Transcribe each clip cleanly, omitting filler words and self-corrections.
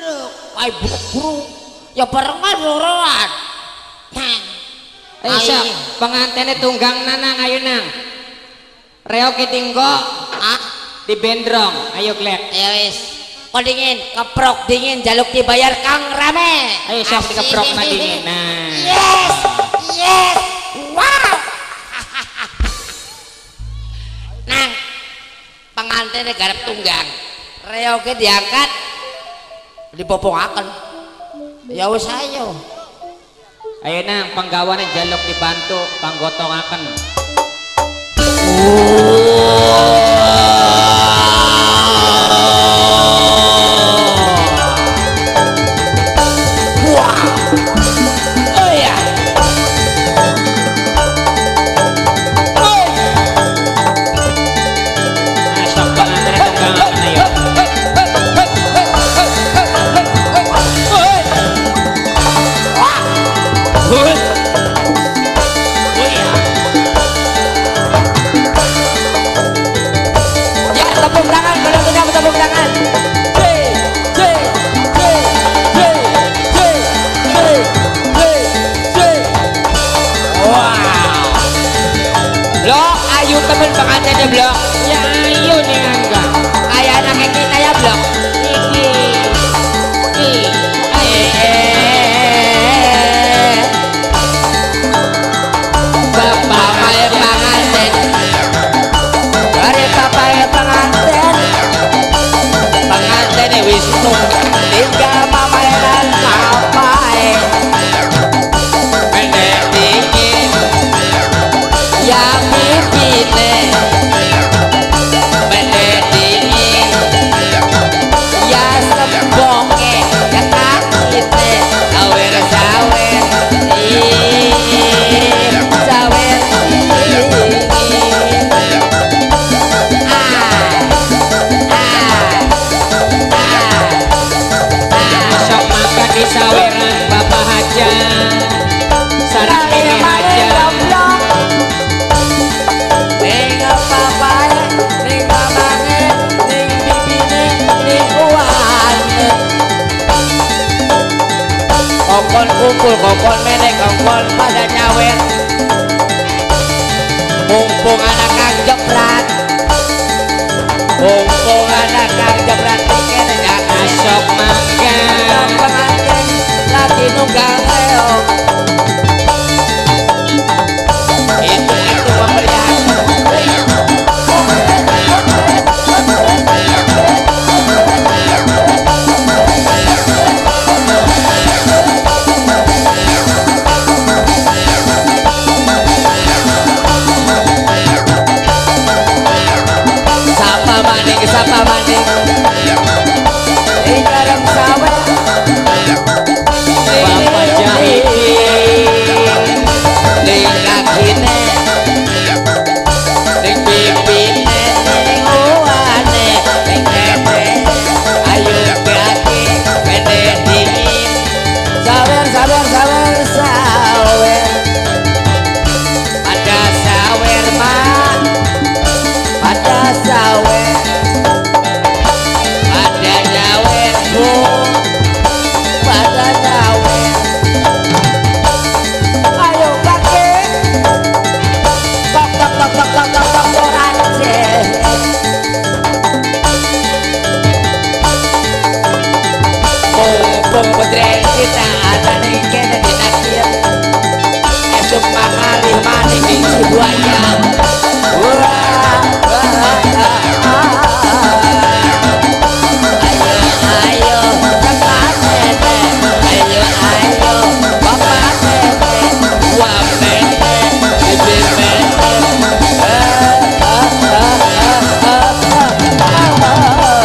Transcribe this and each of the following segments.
Blok, ayo buru. Ya barengan loroan. Ayo sok pengantene tunggang nanang ayo nang. Reoke tinggo dibendrong, ayo klek. Ya wis. Kok dingin, keprok dingin jaluk dibayar Kang Rame. Ayo sok dikeprok na dingin. Nah. Yes. Yes. Wow. Nang pengantene garep tunggang. Reoke diangkat dipopongaken. Ya wis ayo. Ayo nang penggawane jaluk dibantu panggotongaken. Wah. Oh ya. Oh. Sok pengantene tunggangaken ayo. Ya, tepuk tangan, penontonnya tepuk tangan. J J J J J J J J. Wow. Blok, ayo temen pengantinnya blok. Ya ayo nih angga. Kayak anaknya kita ya blok. Iki. Iki. Bapak pengantin, dari bapak pengantin, pengantin wis tinggal mama dan papae. Mendek dingin, ya pipine. Mendek dingin, ya sembonge, ya kakite. Sawer sawer, ih, sawer dingin. Ah, ah, ah, ah. Sok makan di saweran Bapak Haja. Sarak ini Haja. Ning papae, ning mamange, ning bibine, ning uwane. Kokon kumpul, kokon menek, kokon pada nyawer. Mumpung anak Kang Jeprat, mumpung anak Kang Jeprat dikene jangan Sok makan. Pengantin lagi nunggang reog. Itu pemberian. Sapa maning, sapa maning. Ing dalam sawah. Bapak Jahidin. Ning kakine, ning pipine, ning uwane, ning tete. Ayo kaki mene dingin. Sawer, sawer, sawer, sawer. Pada sawer mak, pada sawer, pada nyawer bu, pada nyawer. Ayo kaki, tok tok tok tok tok tok tok tok Mumpung putri kita ada ning kene dinakir. Esuk mangalih maning ning Cibuaya. Wah, wah, ah, ah. Ayo, ayo, bapak nenek. Ayo, ayo, bapak nenek. Wah, nenek, bibi nenek. Ah, ah, ah, ah, ah, ah, ah.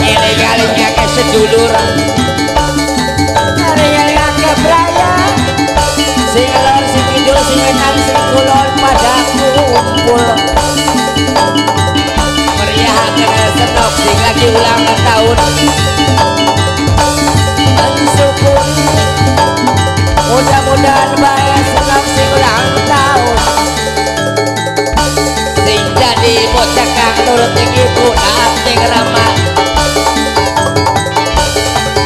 Eling-elingake sedulur, eling-elingake braya, sing lor sing kidul sing wetan sing kulon pada kumpul. Meriahaken senok sing lagi siji ulang tahun. Mensyukuri mudah-mudahan bae senang sing ulang tahun. Sing jadi bocah kang nurut ning ibu taat ning rama.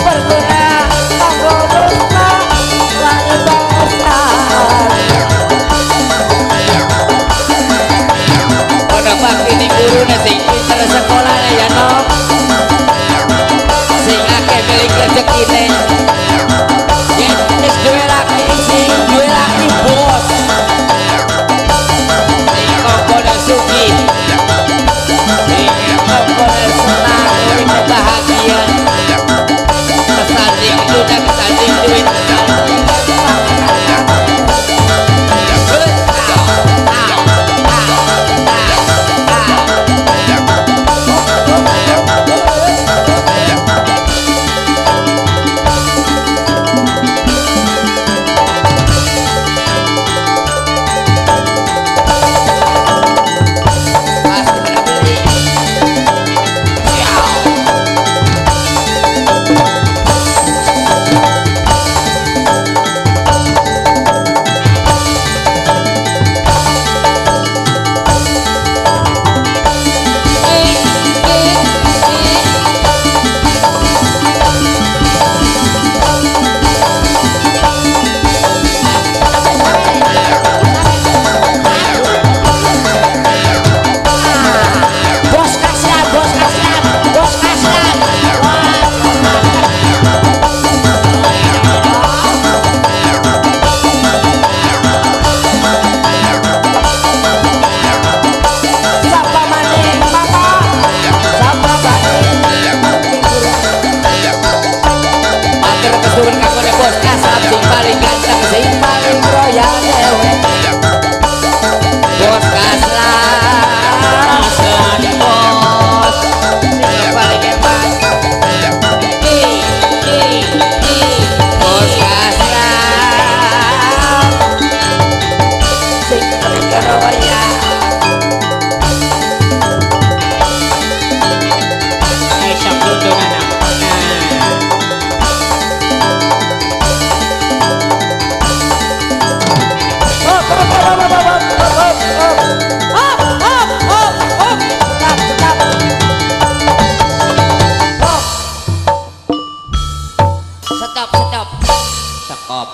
Berguna kanggo bangsa lan bangsa. Ana bakti ning gurune sing pinter sekolah ya no. Sing akeh milik rezekine. Yen wis duwe laki sing duwe laki bos. Sing kongkone sugih. Sing kongkone senang urip bahagia. Kesanding duda kesanding duit kesanding. Pasti pada beli. Ciao. Bos kasihan, bos kasihan, bos kasihan. Sapa maning mama, sapa maning. Matur kesuwun kanggo bos kasab sing paling ganteng, sing paling royal dewe. Bos kasab, bos sing paling hebat. Bos kasab, sing paling royal. Ayo sok lundu nanang. Nah. Hop, hop, hop, hop, hop, hop, hop, hop. Hop, hop, hop, hop. Stop, stop. Hop. Stop, stop. Sekop.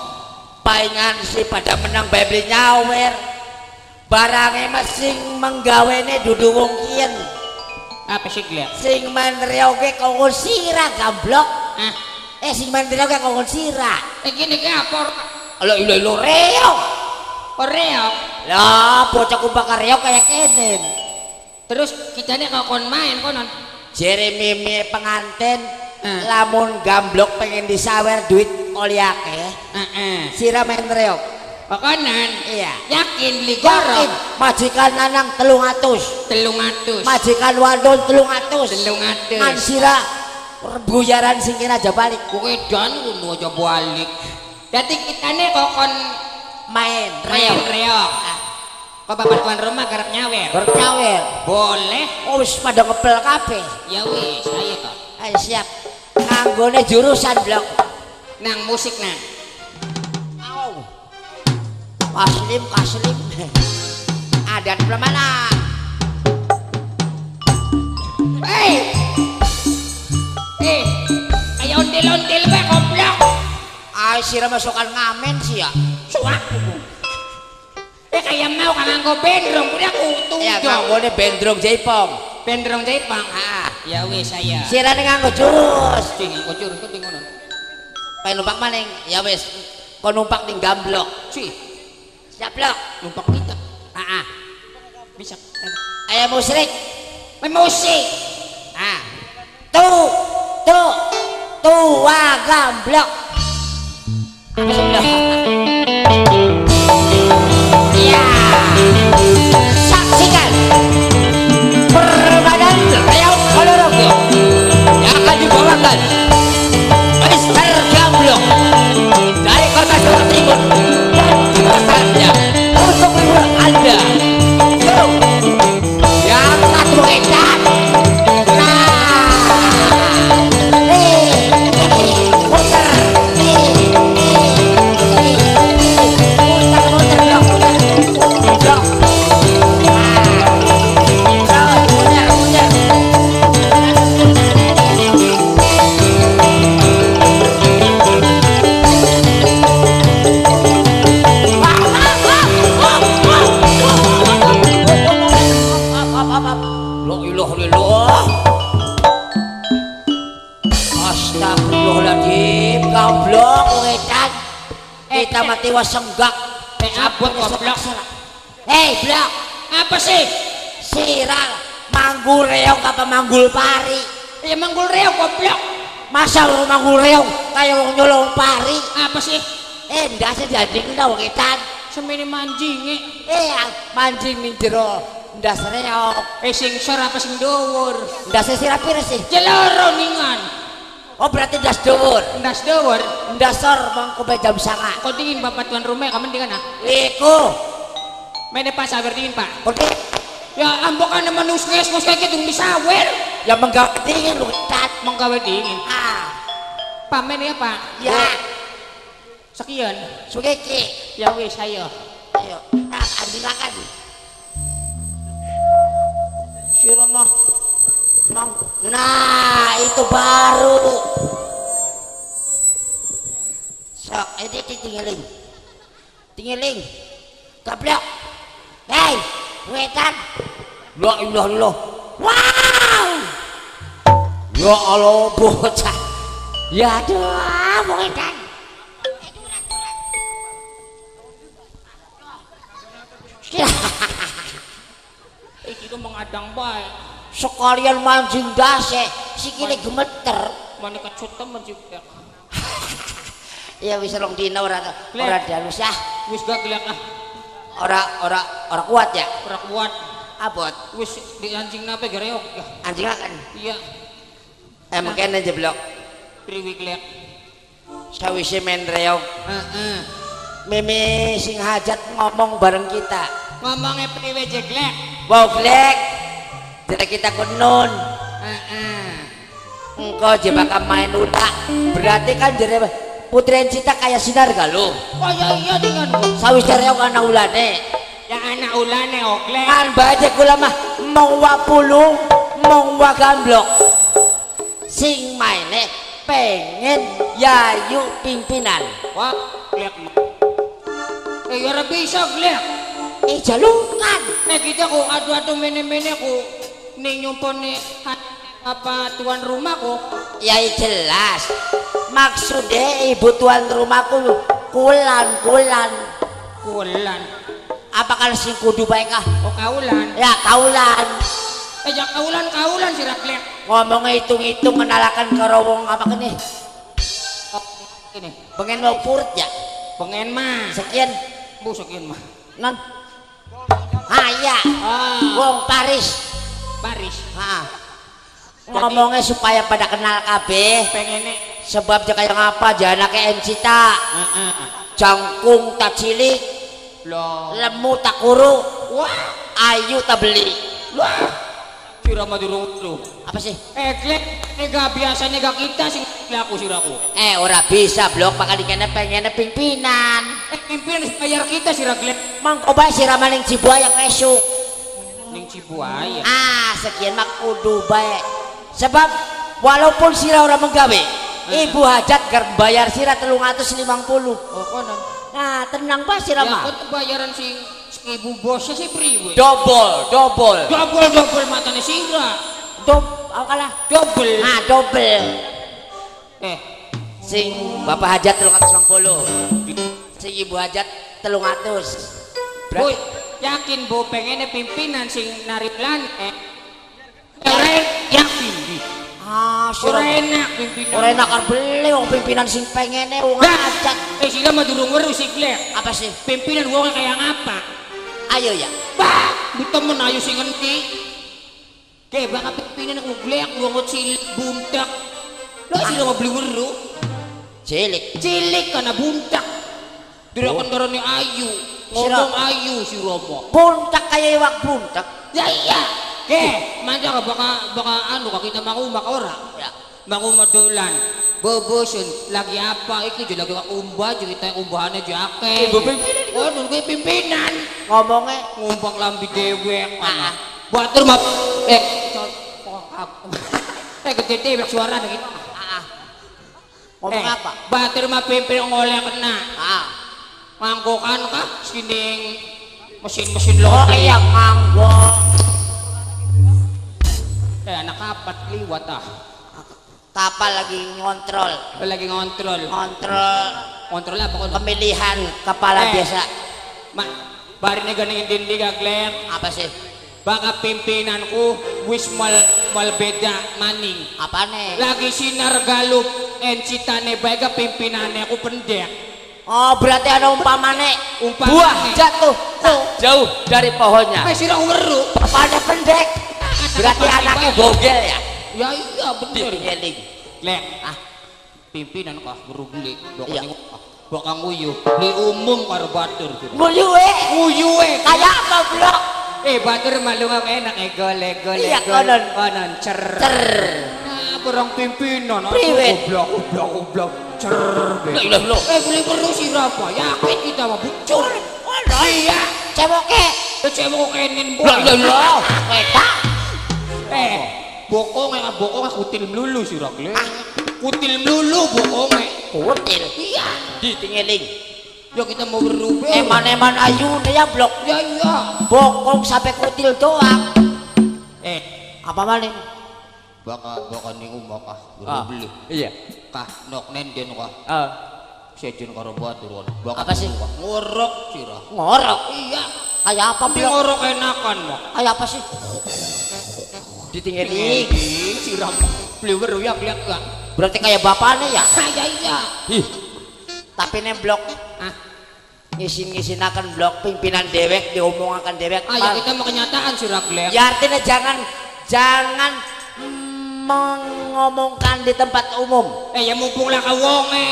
Paingan si pada menang bae beli nyawer. Barange mesing menggawene dudu wong kien. Apa sih Glenn? Sing main reoge kongkon sira gamblok. Ah, Sing main reoge kongkon sira. Iki niki apa? Alo ilo ilo reog. Reog. Lah bocah kumbakar reog kayak kenen. Terus kitane kokon main konon. Jeremy mie pengantin lamun gamblok pengen disawer duit oli akeh. Heeh. Sira main reog. Kokonan. Iya. Yakin beli Yakin gorok. Majikan lanang 300. 300. Majikan wadon 300. 300. Ngan sira buyaran sing kira aja balik. Kowe dan ngono aja balik. Dadi kitane kokon main main reog. Reog. Kok bapak tuan rumah garap nyawer? Garap nyawer. Boleh. Oh wis pada ngepel kabeh. Ya wis, ayo toh. Ayo siap. Nganggone jurusan blok. Nang musik nang. Au. Kaslim, kaslim. Adat mana? Hei. Kayak ontil-ontil bae goblok. Ay sira masukan ngamen sih ya. Suak. Kayak mau kang nganggo bendrong kuwi aku tunduk. Ya nganggone bendrong jaipong. Bendrong jaipong. Heeh. Ya wis saya. Sirane nganggo jurus. Sing nganggo jurus kuwi ngono. Pengen numpak maning. Ya wis. Kon numpak ning gamblok. Si. Siap blok. Numpak kita. Heeh. Bisa. Ayo musrik. Musik. Ah. Tu tu tua gamblok. Ya. Saksikan permainan Reog Ponorogo yang akan dibawakan Mister Gamblok dari kota Jawa Timur dan dipasarnya untuk libur Anda. Yo, yang satu edan. Nah. Kita mati wasenggak. Abot goblok. Hei, blok. Apa sih? Sira manggul reog apa manggul pari? Ya manggul reog goblok. Masa wong manggul reog kaya wong nyolong pari? Apa sih? Ndase dianjing wong edan. Semene manjinge. Manjing ning jero ndas reog. Sing sor apa sing dhuwur? Ndase sira pira sih? Celoro ningan. Oh berarti ndas dhuwur. Ndas dhuwur. Ndas sor mangko be jam 9. Kok dingin bapak tuan rumah kamen dingin ah? Iku. Mene Pak sawer dingin Pak. Oke. Ya ambok ana manus nges kayak gitu disawer. Ya menggawe dingin lu tat. Menggawe dingin. Ah. Pamen ya Pak. Ya. Sekian. Sugeki. Ya wis ayo. Ayo. Nah, anjingakan. Sira mah. Nah, itu baru. Sok, ini tinggiling. Tinggiling. Goblok. Hei, wetan. La ilaha illallah. Wow. Ya Allah, bocah. Ya aduh, wetan. Iki tuh mengadang bae. Sekalian mancing dase, sikile gemeter. Mana kecut temen juga. Ya wis rong dina ora ora dialus ah. Wis gak gelek ah. Ora kuat ya? Ora kuat. Abot. Wis di anjing napa gereok ya. Anjing akan. Iya. Mengkene jeblok. Priwi glek. Sawise men reog. Heeh. Meme sing hajat ngomong bareng kita. Ngomongnya priwe jeglek? Wow glek. Jadi kita kunun. Heeh. Engkau je bakal main utak. Berarti kan jere Putri Cita kayak sinar gak lu? Oh iya iya dengan. Sawise reog ana ulane. Ya anak ulane oglek. Kan bae kula mah mong wa pulung, mong wa gamblok. Sing maine pengen yayu pimpinan. Wah, glek. Ya ora bisa glek. Jalukan. Kita ku adu-adu mene-mene ku ning nyumpone apa tuan rumah ku. Ya jelas. Maksudnya ibu tuan rumahku kulan-kulan. Kulan. Apa kalau sing kudu bae kah? Oh kaulan. Ya kaulan. Ya kaulan-kaulan sira glek. Ngomongnya hitung-hitung menalakan karo wong apa kene? Oh, ini. Pengen mau purut ya? Pengen mah. Sekian. Bu sekian mah. Non. Ah iya. Ah. Wong Paris. Paris. Ha. Ngomongnya supaya pada kenal kabeh. Pengene sebab kayak ngapa janake Encita. Heeh. Jangkung tak cilik. Loh. Lemu tak kuru. Wah, ayu tak beli. Wah. Sira mah durung lu. Apa sih? Glek, gak biasanya gak kita sing laku siraku. Ora bisa blok bakal dikene pengene pimpinan. Pimpinan bayar kita sira glek. Mangko bae sira maning Cibuaya esuk. Ning Cibuaya. Ah, sekian mah kudu bae. Sebab walaupun sira ora menggawe, ibu hajat gar bayar sira 350. Oh, kono. Nah, tenang bae sira mah. Ya kok bayaran sing ibu bosnya sih priwe. Double, double. Double, double matane sira. Apa kalah? Double. Ah, double. Sing bapak hajat 350. Sing ibu hajat 300. Bu, yakin bu pengennya pimpinan sing narip lan yakin di. Ah, ora enak pimpinan. Ora enak arep beli wong pimpinan sing pengene wong hajat. Sila mah durung weruh sih glek. Apa sih? Pimpinan wong kayak ngapa? Ayo ya. Bah, bu temen ayo sing ngendi? Kayak bakal pimpinan aku glek wong cilik buntak. Lah sila mah beli weruh. Cilik. Cilik karena buntak. Dirakan karone ayu, ngomong ayu si Romo. Buntak kaya iwak buntak. Ya iya. Ke, manja ka baka anu ka kita manguma ka ora. Ya. Manguma dolan. Bobosun lagi apa iki je lagi umbah je kita umbahane je akeh. Ibu pimpinan. Oh, nunggu pimpinan. Ngomongnya ngumpang lambi dewek ana. Batur mah gede dewek suara gitu. Heeh. Ngomong apa? Batur mah pimpin ngoleh kena. Heeh. Manggokan kah sining mesin-mesin lo. Oh iya manggo. Anak kapat liwat ah. Kapal lagi ngontrol. Lagi ngontrol. Ngontrol Kontrol apa kono? Pemilihan kepala desa. Mak, barine ganengin dindi gaglek. Apa sih? Baka pimpinanku wis mal beda maning. Apane? Lagi sinar galup encitane bae ke pimpinane aku pendek. Oh, berarti ada umpamane buah jatuh jauh dari pohonnya. Eh sira weru. Bapaknya pendek. Berarti anaknya bogel ya? Ya iya bener. Dieling. Lek, ah pimpinan kah weru beli. Bakal nguyuh. Li umum karo batur. Nguyuhe. Nguyuhe. Kayak apa, Blok? Batur malu enak gole gole. Iya konon. Konon cer. Cer. Nah, orang pimpinan. Priwet. Goblok goblok goblok. Cer. Lho lho. Beli perlu sira apa? Yakin kita mah bucur. Kono. Iya. Cewoke. Cewok kenin Lho lho lho. Wetak. Bokonge bokonge kutil mlulu sira gle. Kutil mlulu bokonge. Kutil. Iya. Ditingeling. Ya kita mau berubah. Eman-eman ayune ya Blok. Ya iya. Bokong sampai kutil doang. Apa maling? Baka ning omah kah beli. Iya. Kah nok nenden kah. Sejen karo batur. Baka apa sih? Ngorok sira. Ngorok? Iya. Kayak apa Blok? Ngorok enakan mah. Kayak apa sih? Ditingeling sira. Beli weru ya lihat enggak? Berarti kayak bapaknya ya? Iya iya. Ih. Tapi nemblok. Ah. Ngisin-ngisinakan blok pimpinan dewek diomongakan dewek. Ah ya kita mau kenyataan sira glek. Ya artinya jangan mengomongkan di tempat umum. Ya mumpung lah ka wonge.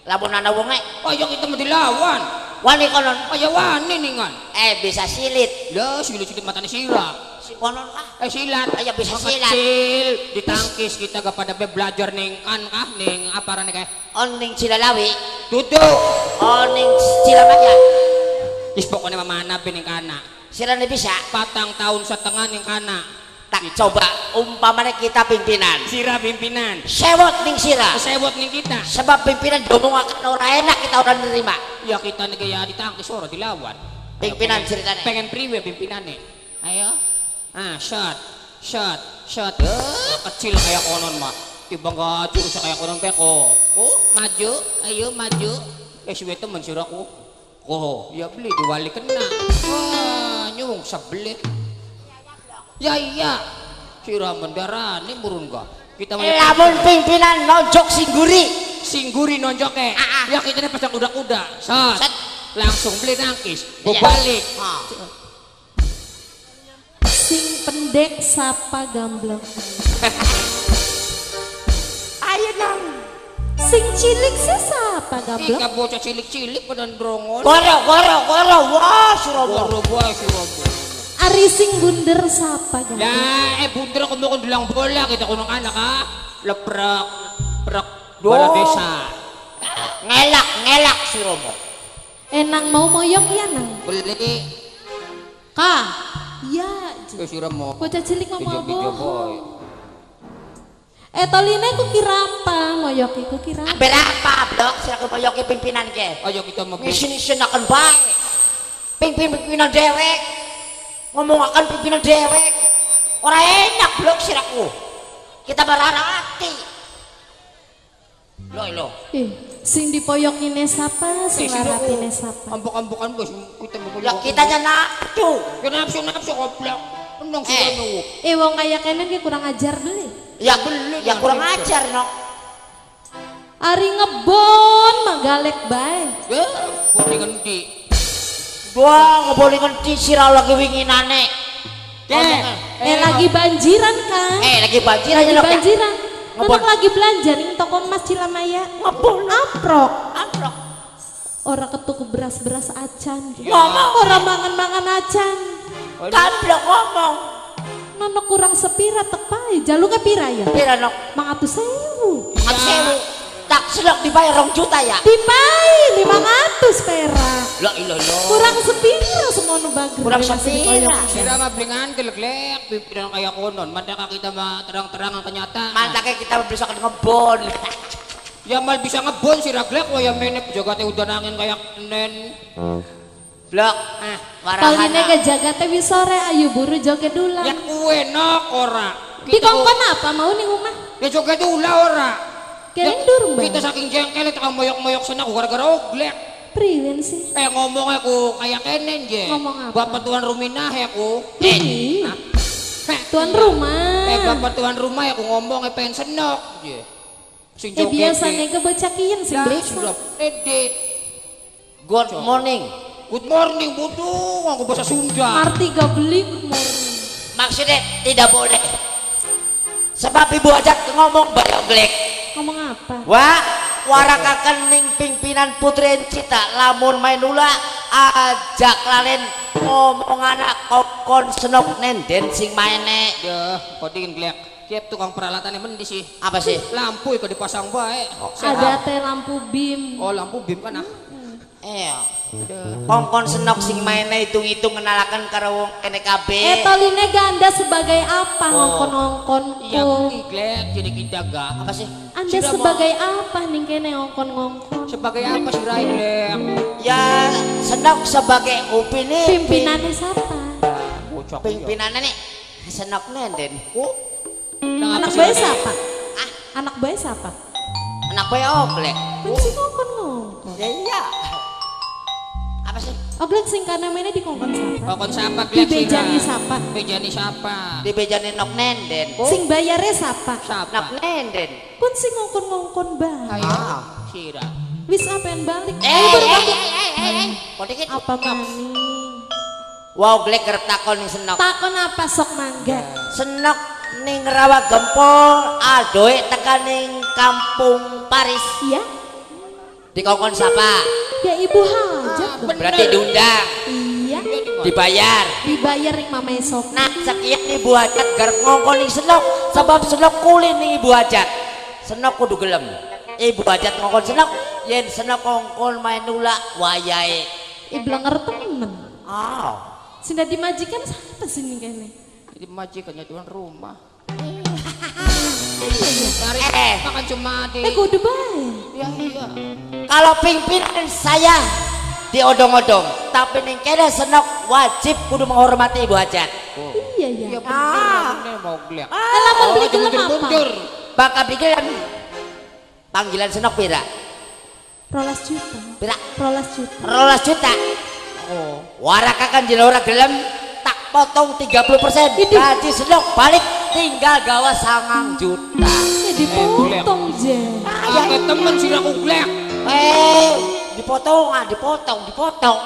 Lamun ana wonge, oh ya kita mau dilawan. Wani konon. Oh ya wani ningan. Bisa silit. Lah silit-silit matane sira. Si konon kah? Silat. Ya bisa silat. Kecil ditangkis kita kepada belajar ning kan kah ning apa rane kae? On ning Cilalawi. Duduk. On ning Cilamaya. Wis pokone mamana ben ning kana. Sirane bisa. 4,5 tahun ning kana. Tak coba umpamanya kita pimpinan. Sira pimpinan. Sewot ning sira. Sewot ning kita. Sebab pimpinan diomongaken ora enak kita ora nerima. Ya kita nek ya ditangkis ora dilawan. Pimpinan ceritane. Pengen priwe pimpinane? Ayo. Ah, shot. Shot, shot. Kecil kayak konon mah. Tiba enggak jurus kayak konon peko. Oh, maju. Ayo maju. Suwe temen siraku. Oh, ya beli diwali kena. Wah, nyung sebelit. Ya iya. Sira mendarane murun gak? Kita lamun pimpinan nonjok singguri. Singguri nonjoke. Ya kita pasang kuda-kuda. Shot. Langsung beli nangkis. Iya. Balik. Sing pendek sapa gambleng. Ayo nang. Sing cilik sih sapa gambleng. Ika bocah cilik-cilik pada ndrongol. Goro goro goro wah Surabaya. Goro wae Surabaya. Ari sing bunder sapa gambleng. Lah bunder kono kon dulang bola kita kono anak ah. Leprak prek bola desa. Ngelak ngelak Surabaya. Enang mau moyok ya nang. Beli. Kah. Ya, bocah cilik mau bohong. Toline ku kira apa? Moyoki ku kira apa? Berapa, Blok? Sira ku moyoki pimpinan ke? Ayo kita mau ngisin-isinaken bae. Pimpin-pimpinan dewek. Ngomongaken pimpinan dewek. Ora enak, Blok, siraku. Kita berharap hati. Lho, lho. Sing dipoyokine sapa, sing laratine sapa. Ambok-ambokan bos, kita mau ya kitanya nafsu. Ya nafsu-nafsu goblok. Endong sira. Wong kaya kenen ki kurang ajar beli. Ya beli, ya kurang ajar nok. Ari ngebon magalek bae. Boni ngendi? Wah, ngeboni ngendi sira lagi winginane. Lagi banjiran kan? Lagi banjiran lagi banjiran. Nonok lagi belanja ning toko emas Cilamaya. Ngebon aprok. Aprok. Ora ketuku beras-beras acan. Ngomong. Ora mangan-mangan acan. Kablok ngomong. Nonok kurang sepira tepai. Jaluke pira ya? Pira nok? 500.000. 500.000. Tak selok dibayar 2 juta ya? Dibayar 500 perak. Lah ilah lah. Kurang sepira semono bager. Kurang sepira. Sira mah beli ngandel glek pimpinan kaya konon. Mandaka kita mah terang-terangan kenyataan. Mandaka kita bisa ngebon. Ya mal bisa ngebon sira glek waya menek jagate udan angin kaya nen. Blok. Ah, Paline ke jagate wis sore ayo buru joget dula. Ya kuwe nok ora. Dikongkon apa mau ning omah? Ya joget dula ora. Keren durung, Bang. Kita saking jengkel tukang moyok-moyok senok gara-gara oglek. Priwen sih? Eh ngomong aku kayak kenen je. Ngomong apa? Bapak tuan ruminah ya aku. Rumi. Heh, Tuan rumah. Eh bapak tuan rumah ya aku ngomong pengen senok je. Sing Eh biasanya ke bocah kiyen sing Ya, beli. sudah edit. Good morning. Good morning butuh aku bahasa Sunda. Arti gak beli good morning. Maksudnya tidak boleh. Sebab ibu ajak ngomong bayoglek. Ngomong apa? Wah, warakaken ning pimpinan Putri Cita lamun main ula ajak lalen ngomong anak kokon senok nenden sing maine. Ya, kok dingin glek. Kiep tukang peralatannya mendi sih. Apa sih? Lampu ikut dipasang baik. Ada teh lampu bim. Oh, lampu bim kan ah. Iya. Kongkon senok sing maine hitung-hitung kenalakan karo wong NKB. Eh toline ganda sebagai apa ngongkon-ngongkon Iya, ku? glek jadi kita gak. Apa sih? Anda Sudah sebagai apa ning kene ngongkon-ngongkon? Sebagai apa sih Rai glek? Ya senok sebagai upini. Pimpinannya siapa? Bocah. Pimpinannya nih senok nenden. Nah, Anak apa sih, bae Rai? siapa? Ah. Anak bae siapa? Anak bae oglek. Kan sing ngongkon-ngongkon. Ya iya. Apa sih? Oglek sing kana mene dikongkon siapa? Kokon siapa glek sih? Dibejani siapa? Bejani siapa? Dibejani nok nenden. Sing bayare siapa? Siapa? Nok nenden. Kun sing ngongkon-ngongkon bae. Ayo, Ah. Sira. Wis apen balik. Eh, Ayo baru eh, balik. eh, eh. Kok dikit? Apa maning? Wow, glek kerep takon ning senok. Takon apa sok mangga? Senok ning Rawa Gempol adoe tekan ning kampung Paris. Iya? Dikongkon siapa? Ya ibu hajat dong. Berarti diundang, Iya. dibayar. Dibayar ning mama esok. Nah, sekian ibu hajat garep ngongkon ning senok sebab senok kulin ning ibu hajat. Senok kudu gelem. Ibu hajat ngongkon senok, yen senok ngongkon main nula wayahe. Iblenger temen. Oh. Sing dadi majikan siapa sih ning kene? Jadi majikannya tuan rumah. Iya Cari Eh. makan cuma di. Eh kudu bae. Ya iya. Kalau pimpinan saya diodong-odong, tapi ning kene senok wajib kudu menghormati ibu hajat. Iya ya. Iya bener, bener mau glek. Eh lamun beli gelem apa? Mundur. Bakal pikiran panggilan senok pira? 12 juta. Pira? 12 juta. 12 juta. Oh. Warakakan jena ora gelem tak potong 30% Idih. gaji senok balik tinggal gawa 9 juta. Ya dipotong je. Ah, temen sih aku glek. Eh, dipotong ah, dipotong, dipotong.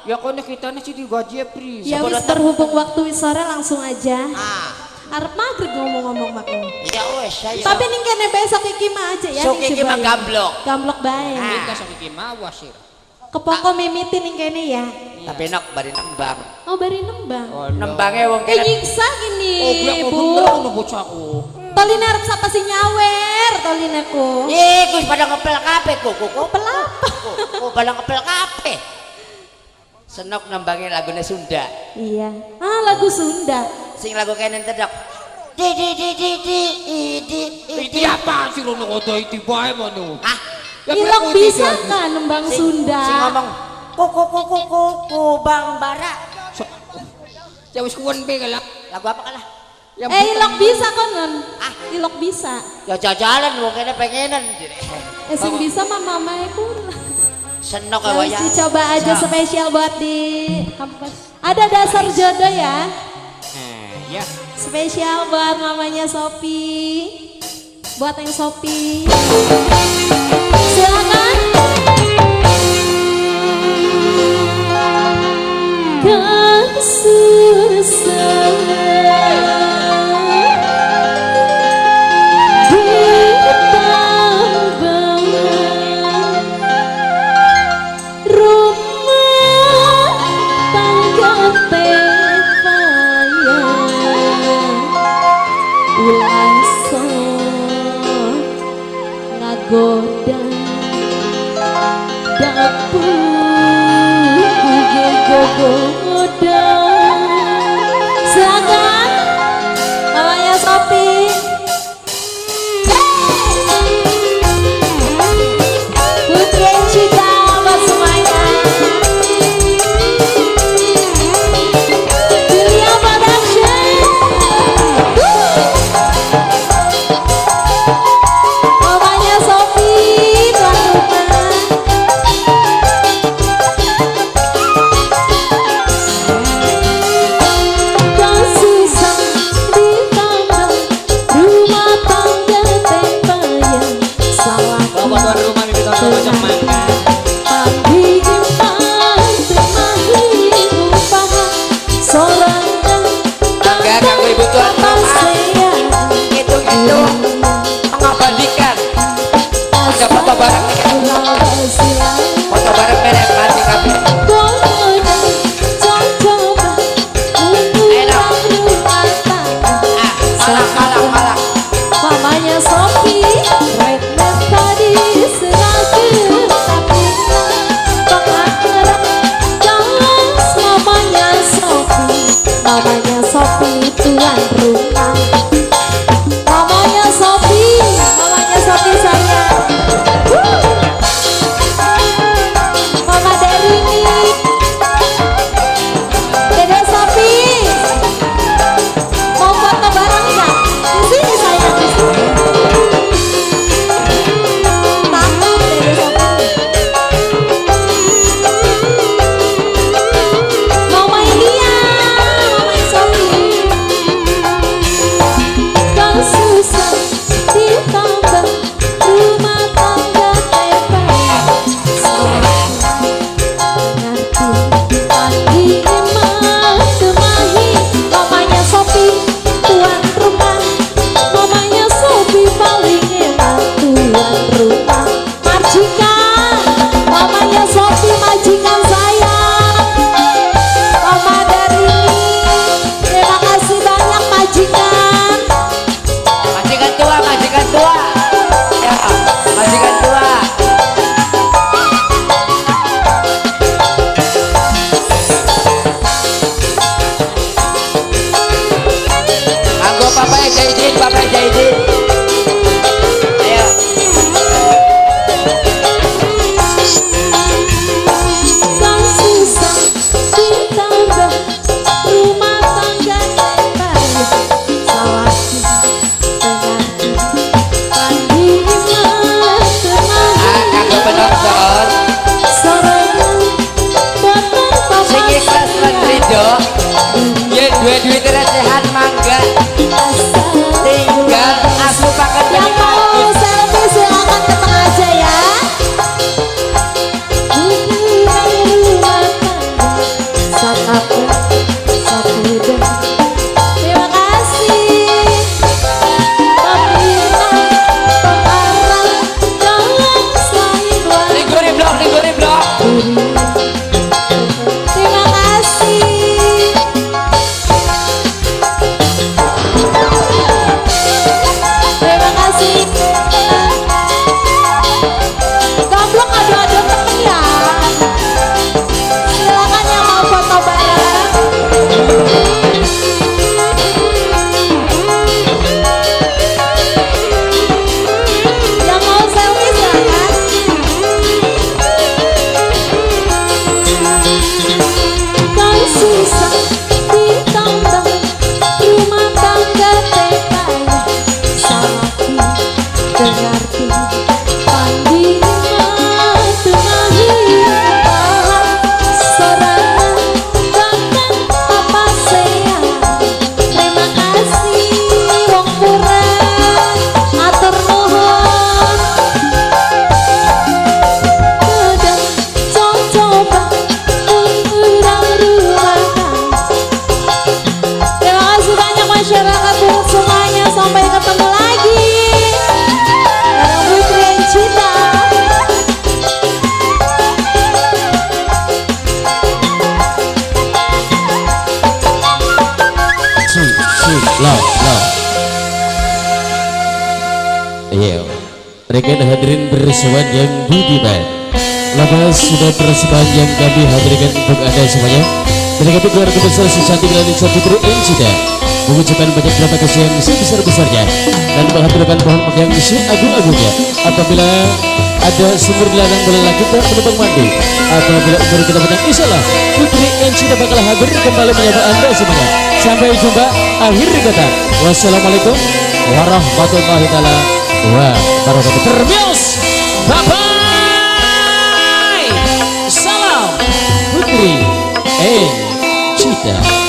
Ya kono kita nih sih digaji pri. Ya wis berhubung waktu wis sore langsung aja. Ah, Arep maghrib ngomong-ngomong mak. ya wes ayo. Tapi ning kene besok iki mah aja ya. Sok ning iki mah Cibayang. gamblok. Gamblok bae. Ah. Kita sok iki mawas sih. Kepoko mimiti ning kene ya. Tapi nok bari nembang. Oh bari nembang. Nembange wong Eh kene. nyiksa gini, Oh, glek Bu. bener ngono bocahku. Toline arep sapa sing nyawer toline ku. Ih, wis pada ngepel kabeh kok, kok. Ngepel apa? Kok pada ngepel kabeh. Senok nembange lagune Sunda. Iya. Ah lagu Sunda. Sing lagu kene tedok. Di di di di di i di i di. Iki apa sih rono kodo iki bae mono. Hah? Ya, Ilok berarti bisa iki. kan nembang Sing- Sunda. Sing ngomong ku ku ku ku ku ku bang bara. Ya wis kuwen be lah. Lagu apa kalah? Ya Eh ilok bisa konon. Ah. Ilok bisa. Ya jajalan wong kene pengenan. Eh sing bisa mah mamae ku. Senok Ya wis wayah. dicoba aja spesial buat di kampus. Ada dasar jodoh ya. Ya. Spesial buat mamanya Sopi. Buat yang Sopi. Silakan. Kesusah ditambah rumah tangga tepaya ulaso ngagoda dapur gogoda. Silakan mamanya Sopi. Putri Cita buat semuanya. Julia Production. Mamanya Sopi. Pada foto bareng. Foto bareng merek mati kami. Malah. Mamanya Sofi, Redman tadi seratus tapi pengacara jelas mamanya Sofi tuan rumah. Mamanya Sofi sayang. Mama Derini, Dede Sofi, mau foto bareng nggak? Di sini sayang, di sini. Takut Dede Sofi. Mama India, Mama Sofi. Kau susah ditambah rumah tangga tepang. Ngerti pagi kemahi. Mamanya Sofi tuan rumah. Mamanya Sofi paling enak tuan rumah. Majikan, mamanya Sofi majikan sayang. Mama Darini, terima kasih banyak majikan. Majikan tua, majikan tua. Ya, majikan tua. Anggo Papa Jaidin, Papa Jaidin. Ayo. Kau susah ditambah rumah tangga tepang. Salahku dengarku pagi Ah, kanggo penonton sorangan boten sing ikhlas lan ridho, yen duwe duit recehan mangga tinggal asupaken Yang bening mau selfie silakan ke tengah aja ya. Ukuran rumah tangga sakape sakuda. Terima kasih. Pemerintah pengarang jalan selain Lingguri blok, lingguri blok. Terima kasih. Terima kasih. Goblok adu-adu temen ya. Silakan yang mau foto bareng. Yang mau selfie silakan. Kau susah ditambah rumah tangga tepaya. Salahku dengarku pagi temahi kepala sorangan bahkan papa sehat. Terima kasih wong pura atur nuhun. Kadang coba kurang rumah tangga. Terima kasih banyak masyarakat Buruk semuanya. Sampai ketemu lagi. Bareng Putri yang Cinta. Si, si, lo, lo. Iya. Rekan hadirin bersowan yang budiman. Lama sudah persembahan yang kami hadirkan untuk Anda semuanya. Dari kami keluarga besar Susanti Indonesia Putri Encida mengucapkan banyak terima kasih yang sebesar-besarnya dan menghaturkan pohon maaf yang seagung-agungnya. Apabila ada sumur di ladang bolehlah kita menumpang mandi. Apabila umur kita panjang, insyaallah Putri Encida bakal hadir kembali menyapa Anda semuanya. Sampai jumpa, akhir kata. Wassalamualaikum warahmatullahi taala wabarakatuh. Terbios, bye bye. Salam Putri Encida.